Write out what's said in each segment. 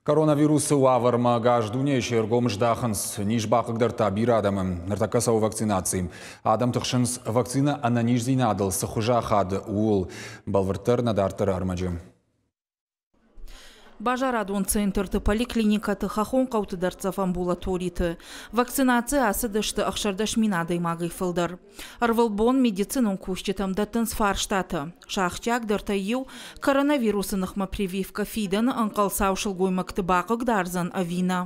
Коронавирусы уавӕрмӕ ӕгас дунейы се ргом здахынц. Низ бахъыгдардта бирӕ адӕмы. Ныртӕккӕ цӕуы вакцинаци. Адӕм тыхсынц, вакцинӕ ӕнӕниздзинадыл цы хуызы ахады, ууыл. Бӕлвырддӕр нӕ дарддӕры ӕрмӕджы. Базарадон центрты, поликлиникӕты, хӕххон хъӕуты дӕрддзӕф амбулаториты вакцинаци ацыдысты 16 000 адӕймагӕй фылдӕр. Ӕрвылбон медицинон кусджытӕм дӕттынц фарстатӕ. Сӕ ахсджиагдӕртӕй иу коронавирусы ныхмӕ прививкӕ фидӕны ӕнхъӕлцау сылгоймӕгты бахъыгдардзӕн ӕви нӕ.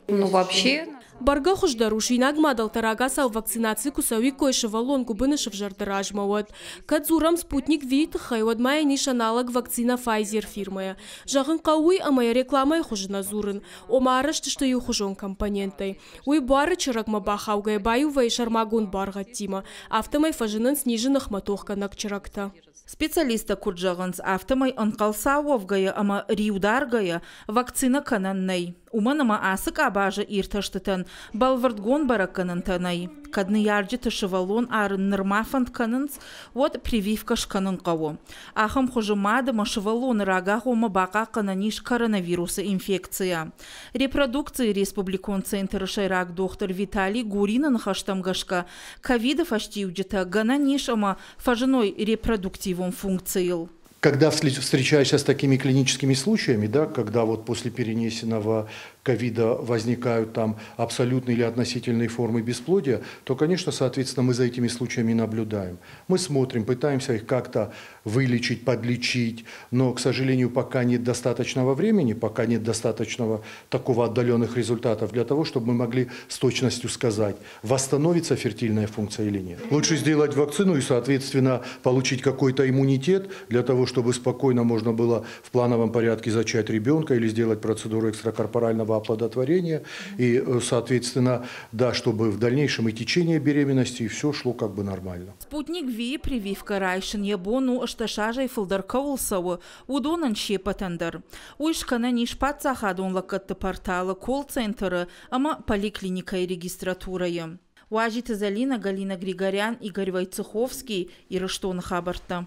Ну, вообще... Бӕргӕ хуыздӕр у, суинаг мадӕлтӕ рагацау вакцинаци куы цӕуиккой сывӕллон гуыбыны сывзӕрды размӕ, уӕд. Кӕд дзурӕм Спутник V-йы тыххӕй, уӕд ма йын ис аналог вакцинӕ Pfizer фирмӕйӕ. Зӕгъын хъӕуы уый, ӕмӕ йӕ рекламӕйы хуызы нӕ дзурын. Ома арӕзт сты иухуызон компоненттӕй. Уый буары чырӕгмӕ бахаугӕйӕ баиу вӕййы сӕрмагонд буаргъӕдтимӕ. Афтӕмӕй фӕзынынц низы ныхмӕ тохгӕнӕг чырӕгтӕ. Специалисттӕ куыд зӕгъынц, афтӕмӕй ӕнхъӕлцау уӕвгӕйӕ ӕмӕ риударгӕйӕ вакцинӕ кӕнӕн нӕй. Уымӕн ӕмӕ ацы къабазы иртӕстытӕн бӕлвырдгонд бӕрӕггӕнӕнтӕ нӕй. Кӕд ныййарджыты сывӕллон арын нырма фӕнд кӕнынц, уӕд прививкӕ скӕнын хъӕуы. Ахӕм хуызы мад ӕмӕ сывӕллоны рагагъоммӕ бахъахъхъӕнӕн ис коронавирусы инфекцийӕ. Репродукцийы республикон центры сӕйраг дохтыр Виталий Гурины ныхӕстӕм гӕсгӕ, ковиды фӕстиуджытӕ гӕнӕн ис ӕмӕ фӕзыной репродуктивон функцийыл. Когда встречаешься с такими клиническими случаями, да, когда вот после перенесенного ковида возникают там абсолютные или относительные формы бесплодия, то, конечно, соответственно, мы за этими случаями наблюдаем. Мы смотрим, пытаемся их как-то вылечить, подлечить, но, к сожалению, пока нет достаточного времени, пока нет достаточного такого отдаленных результатов для того, чтобы мы могли с точностью сказать, восстановится фертильная функция или нет. Лучше сделать вакцину и, соответственно, получить какой-то иммунитет для того, чтобы спокойно можно было в плановом порядке зачать ребенка или сделать процедуру экстракорпорального оплодотворения. И, соответственно, да, чтобы в дальнейшем и течение беременности, и все шло как бы нормально. Спутник V прививкӕ райсын йӕ бон у 80 азӕй фылдӕр кӕуыл цӕуы, уыдонӕн се ппӕтӕн дӕр. Уый скӕнӕн ис паддзахадон лӕггӕдты порталы колл-центры ӕмӕ поликлиникӕйы регистратурӕйы. Уазиты Залина, Галина Григорян, Игорь Войцеховский, Ирыстоны хабӕрттӕ.